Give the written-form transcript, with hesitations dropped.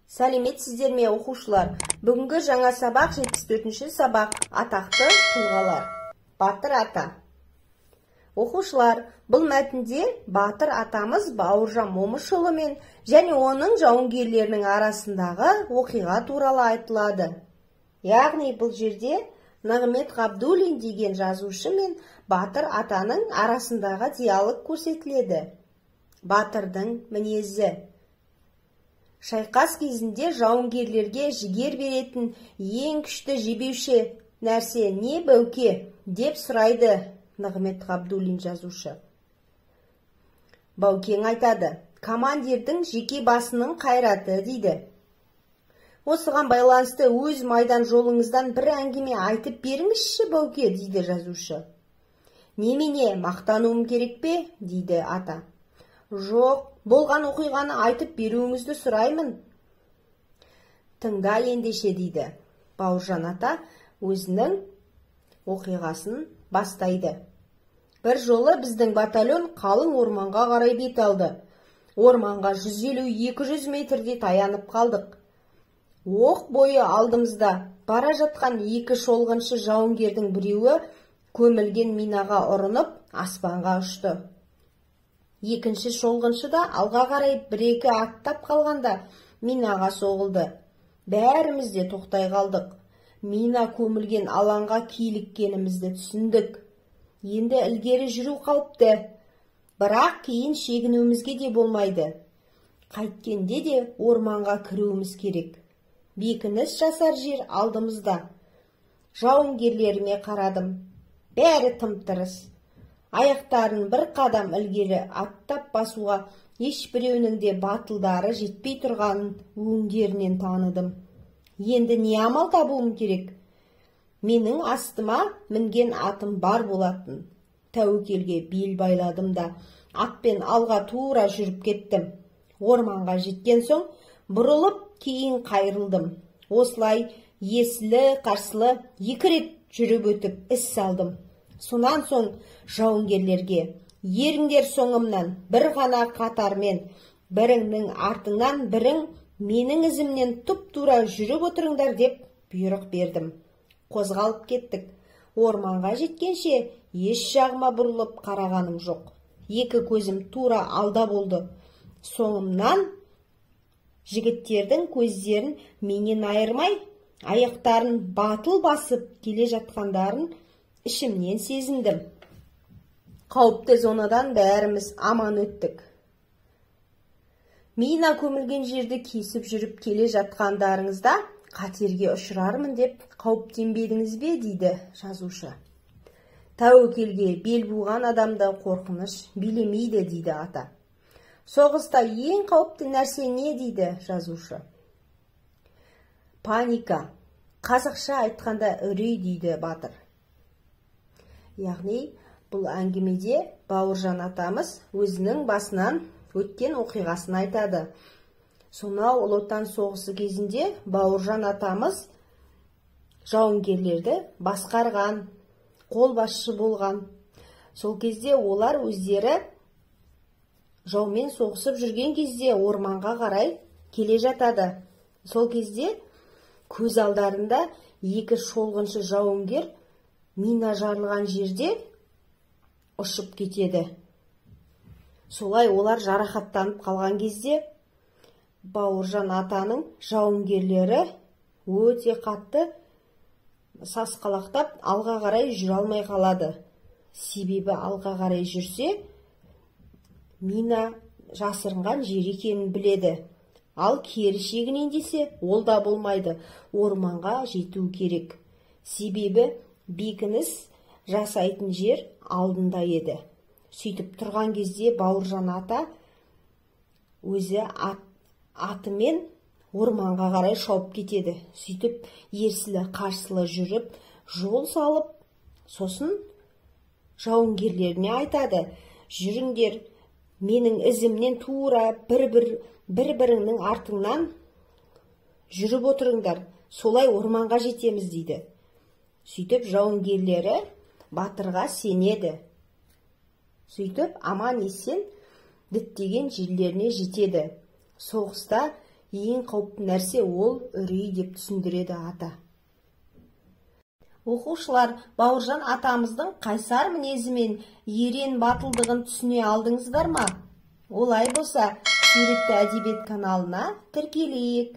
Сәлеметсіздер ме, оқушылар? Бүгінгі жаңа сабақ 74-ші сабақ, атақты тұлғалар. Батыр ата. Оқушылар, бұл мәтінде батыр атамыз Бауыржан Момышұлы мен және оның жауынгерлерінің арасындағы оқиға туралы айтылады. Яғни бұл жерде Нығмет Ғабдуллин деген жазушы мен батыр атаның арасындағы диалог көрсетіледі. Батырдың мінезі. Шайқас кезінде жауынгерлерге жігер беретін ең күшті жебеуші нәрсе не, Бәуке, деп сұрайды Нығмет Ғабдуллин жазушы. Баукең айтады, командирдің жеке басының қайраты дейді. Осыған байланысты өз майдан жолыңыздан бір әңгіме айтып беріңізші, Бәуке, дейді жазушы. Немене, мақтануым керек пе, дейді ата. Жоқ, болған оқиғаны айтып беруіңізді сұраймын. Тыңда ендеше, дейді. Бауыржан ата өзінің оқиғасын бастайды. Бір жолы біздің батальон қалың орманға қарай бет алды. Орманға 150-200 метрде таянып қалдық. Оқ бойы алдымызда бара жатқан екі шолғыншы жауынгердің біреуі көмілген минаға ұрынып, аспанға ұшты. Екінші шолғыншы да алға қарай бір-екі аттап қалғанда минаға соғылды. Бәріміз де тоқтай қалдық. Мина көмілген алаңға киліккенімізді түсіндік. Енді ілгері жүру қауіпті. Бірақ кейін шегінуімізге де болмайды. Қайткенде де орманға кіруіміз керек. Бекініс жасар жер алдымызда. Жауынгерлеріме қарадым. Бәрі тым-тырыс. Аяқтарын бір қадам ілгері аттап басуға ешбіреуінің де батылдары жетпей тұрғанын өңдерінен таныдым. Енді не амал табуым керек? Менің астыма мінген атым бар болатын. Тәуекелге бел байладым да, атпен алға тура жүріп кеттім. Орманға жеткен соң бұрылып кейін қайырылдым. Осылай есілі-қарсылы екі рет жүріп өтіп іс салдым. Сонан соң жауынгерлерге, еріңдер соңымнан бір ғана қатармен, біріңнің артыңнан бірің менің ізімнен тұп-тура жүріп отырыңдар деп бұйрық бердім. Қозғалып кеттік. Орманға жеткенше еш жағыма бұрылып қарағаным жоқ. Екі көзім тура алда болды. Соңымнан жігіттердің көздерін менен айырмай, аяқтарын батыл басып келе жатқандарын ішімнен сезіндім. Қауіпті зонадан бәріміз аман өттік. Мина көмілген жерді кесіп жүріп келе жатқандарыңызда қатерге ұшырармын деп қауіптенбедіңіз бе, дейді жазушы. Тәуекелге бел буған адамды қорқыныш билемейді, дейді ата. Соғыста ең қауіпті нәрсе не, дейді жазушы. Паника, қазақша айтқанда үрей, дейді батыр. Яғни бұл әңгімеде Бауыржан атамыз өзінің басынан өткен оқиғасын айтады. Сонау Ұлы Отан соғысы кезінде Бауыржан атамыз жауынгерлерді басқарған, қолбасшы болған. Сол кезде олар өздері жаумен соғысып жүрген кезде орманға қарай келе жатады. Сол кезде көз алдарында екі шолғыншы жауынгер мина жарылған жерде ұшып кетеді. Солай олар жарақаттанып қалған кезде Бауыржан атаның жауынгерлері өте қатты сасқалақтап алға қарай жүре алмай қалады. Себебі алға қарай жүрсе, мина жасырынған жер екенін біледі. Ал кері шегінейін десе, ол да болмайды. Орманға жету керек. Себебі бекініс жасайтын жер алдында еді. Сөйтіп тұрған кезде Бауыржан ата өзі атымен орманға қарай шауып кетеді. Сөйтіп ерсілі-қарсылы жүріп, жол салып, сосын жауынгерлеріне айтады: жүріңдер, менің ізімнен тура бір-біріңнің артыңнан жүріп отырыңдар, солай орманға жетеміз, дейді. Сөйтіп жауынгерлері батырға сенеді. Сөйтіп аман есен діттеген жерлеріне жетеді. Соғыста Ең қауіпті нәрсе ол үрей деп түсіндіреді ата. Оқушылар, Бауыржан атамыздың қайсар мінезі мен ерен батылдығын түсіне алдыңыздар ма? Олай болса, суретті әдебиет каналына тіркелейік.